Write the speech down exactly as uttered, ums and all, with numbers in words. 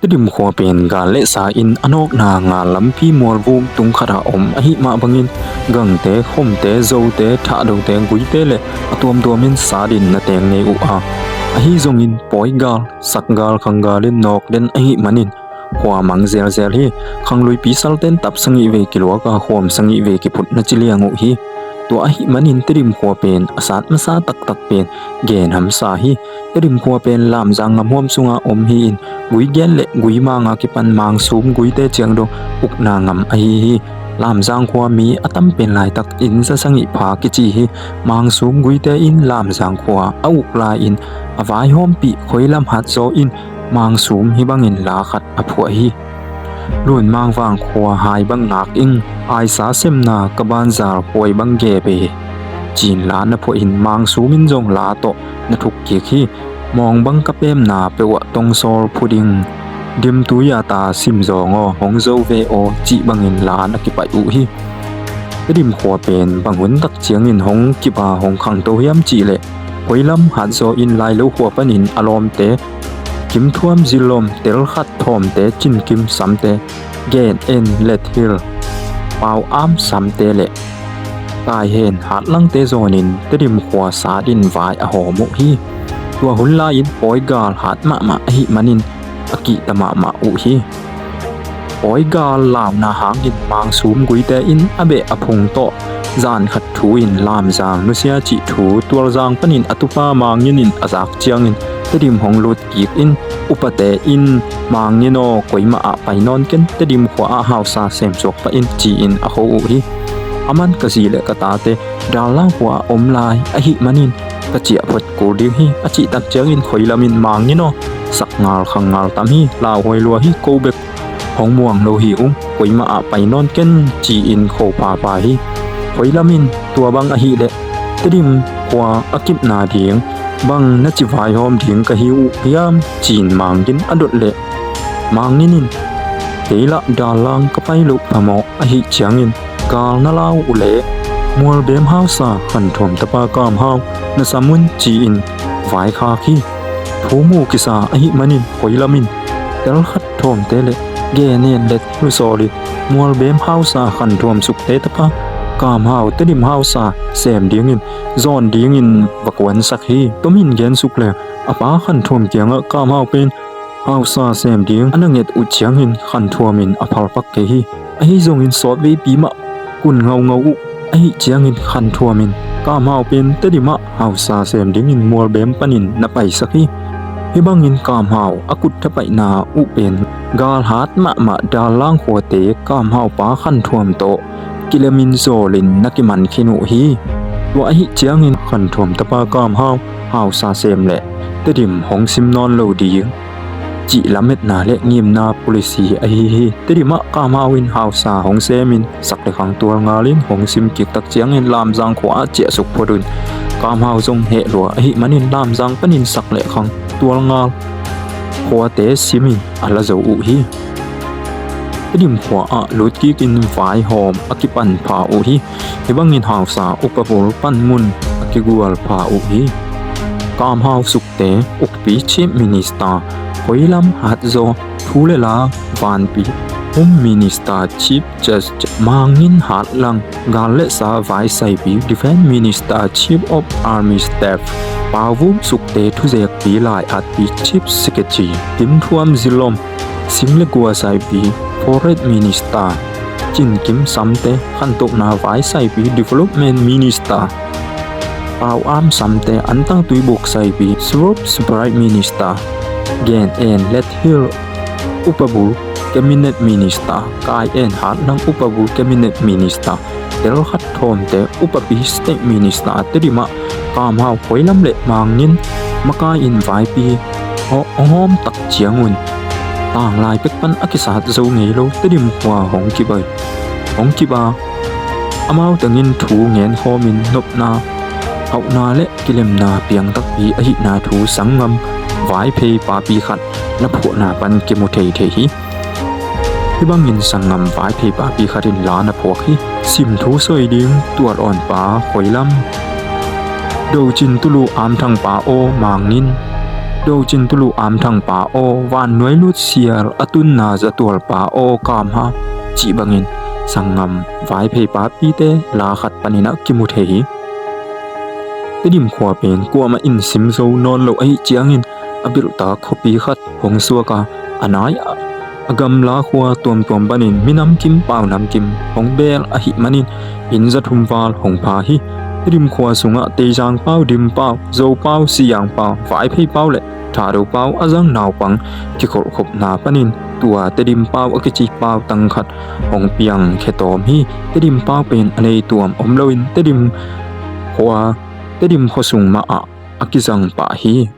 Tedim khua pen gal le sa in a nawkna ngal lampi mualvum tung khatah om ahih mah bangin gangte, khomte, zote, thahdote, guite le a tuamtuamin sat in na teng ngei uh a, ahi zongin pawi gal, sak gal, khang gal in nawk den ahih manin khua mang zelzel hi. Khangluipi salten tap sagih vei kiluak a, khawm sagih vei kiphut na ci liang uh hi. Tua ahih manin Tedim khua pen a sat masa taktak pen Gen Hamsa hi. Tedim khua pen Lamzang ngamhuam sunga om hi-in Guigen le Guimang a kipan Mangsum guite ciang dong ukna ngam ahi hi. Lamzang khua mi a tam pen laitak inn za sagih pha kici hi. Mangsum guite in Lamzang khua a uk lai-in a vaihawmpih Khuailam Hatzaw in Mangsum hih bangin la khat a phuah hi. Lunmang Vang khua hai bang ngak ing, aisa semna ka banzal khuai bang gep e, ci-in la na phuah in Mangsum in zong la tawh na thuk kik hi. Mawng bang ka pemna peuh ah tongsawl phu ding, dimtui a ta sim zawng aw, hong zo ve aw, cih bangin la na kipaih uh hi. Tedim khua pen bang hun tak ciangin hong kip a hong khangto hiam cih leh Khuailam Hatzaw in Lailo khua panin a lawmte Kimthuam Zilom, Telkhat Thawmte, Cinkim Samte, Gen En Let Hil, Pau Am Samte le Kai Hen Hatlangte zawnin Tedim khua sat in vai a hawm uh hi. Tua hun lai-in pawi gal hat mahmah ahih manin a kihta mahmah uh hi. Pawi gal launa hangin Mangsum guite in a beh a phung tawh zan khat thu in Lamzang nusia cih thu Tualzang panin a tupa Mangin in a zak ciangin Tedim hong lut kik in upate in Mangin aw, koimah ah pai nawn ken, Tedim khua ah hausa sem suak pah in, ci-in a kho uh hi. Aman ka zi le ka tate Dallang khua ah om lai ahih manin ka ciah phot kul ding hi, a cih tak ciangin Khuailam in Mangin aw, sak ngal khang ngal tam hi, lauhuai lua hi, ko bek hong muang lo hi ung, koimah ah pai nawn ken, ci-in kho phapha hi. Khuailam in tua bang ahih leh Tedim khua a kipna ding bang na ci vaihawm ding ka hi uh hiam, ci-in Mangin a dot leh Mangin in kei lah Dallang ka pai loh phamawh ahih ciangin gal na lau uh leh Mualbem hausa Khanthuam tapa Kamhau na sam un, ci-in vaikhak hi. Thu mu kisa ahih manin Khuailam in Telkhat Thawmte le Gen En Let Hil sawlin Mualbem hausa Khanthuam Sukte tapa Kamhau Tedim hausa sem dingin zawn dingin va kuansak hi. Tomin Gen Suk le a pa Khanthuam kiangah Kamhau pen hausa sem ding a na nget uh ciangin Khanthuam in a phalpak kei hi. Ahi zongin sawtveipi mah kun ngaungau uh ahih ciangin Khanthuam in Kamhau pen Tedim ah hausa sem dingin Mualbem panin na paisak hi. Hih bangin Kamhau a kut thapaihna uh pen galhat mahmah Dallang khuate Kamhau pa Khanthuam tawh kilemin zawlin na kiman khin uh hi. Tua ahih ciangin Khanthuam tapa Kamhau hausa sem le Tedim hong sim nawn lo ding cih lametna le ngimna policy ahi hi. Tedim ah Kamhau in hausa hong semin sak le khang tual ngalin hong sim kik tak ciangin Lamzang khua ah ciahsuk phot un. Kamhau zong heh lua ahih manin Lamzang panin sak le khang tual ngal khuate simin a la zo uh hi. Tedim khua ah lut kikin vaihawm a kipan pha uh hi. Hih bangin hausa upabul panmun a kigual pha uh hi. Kamhau Sukte ukpi Chief Minister, Khuailam Hatzaw thu le la vanpi Home Minister, Chief Justice Mangin Hatlang gal le sa vaisaipi Defence Minister, Chief of Army Staff Pauvum Sukte thuzekpi lai-atpi Chief Secretary, Kimthuam Zilom sing le gua saipi Forest Minister, Cinkim Samte khantohna vaisaipi Development Minister, Pau Am Samte antang tuibuk saipi Swap Supply Minister, Gen En Let Hil upabul Cabinet Minister, Kai En Hatlang upabul Cabinet Minister, Telkhat Thawmte upapi State Minister Tedim ah Kamhau Khuailam le Mangin makai in vaipi hawm tak ciangun tanglai pek pan a kisat zo ngei lo Tedim khua hong kip a, hong kip a, amau tengin thu ngen khawmin nopna, hauhna le kilemna piang takpi ahihna thu sanggam Vaiphei papi khat na phuahna pan kimu thei thei hi. Hih bangin sanggam Vaiphei papi khat in la na phuak hi. Sim thu soi ding tuat awn pa Khuailam, Docin Tulu Amthang pa aw Mangin, Docin Tulu Amthang pa aw, vannuai lutsial a tunna zatual pa aw, kamha cih bangin sanggam Vaiphei papite la khat panin a kimu thei hi. Tedim khua pen kuamah in sim zo nawn lo ahih ciangin a bilhtak khuapi khat hong suak a, a nai ah a gamla khua tuamtuam panin minam kim pau nam kim hong beel ahih manin inn za thum val hong pha hi. Tedim khua sungah Teizang pau, Dim pau, Zo pau, Siang pau, Vaiphei pau le Thado pau a zang naupang kikholhkhopna panin tua Tedim pau a kici pau tang khat hong piang khetawm hi. Tedim pau pen a nei tuam om loin Tedim khua, Tedim khua sung mah ah a kizang pah hi.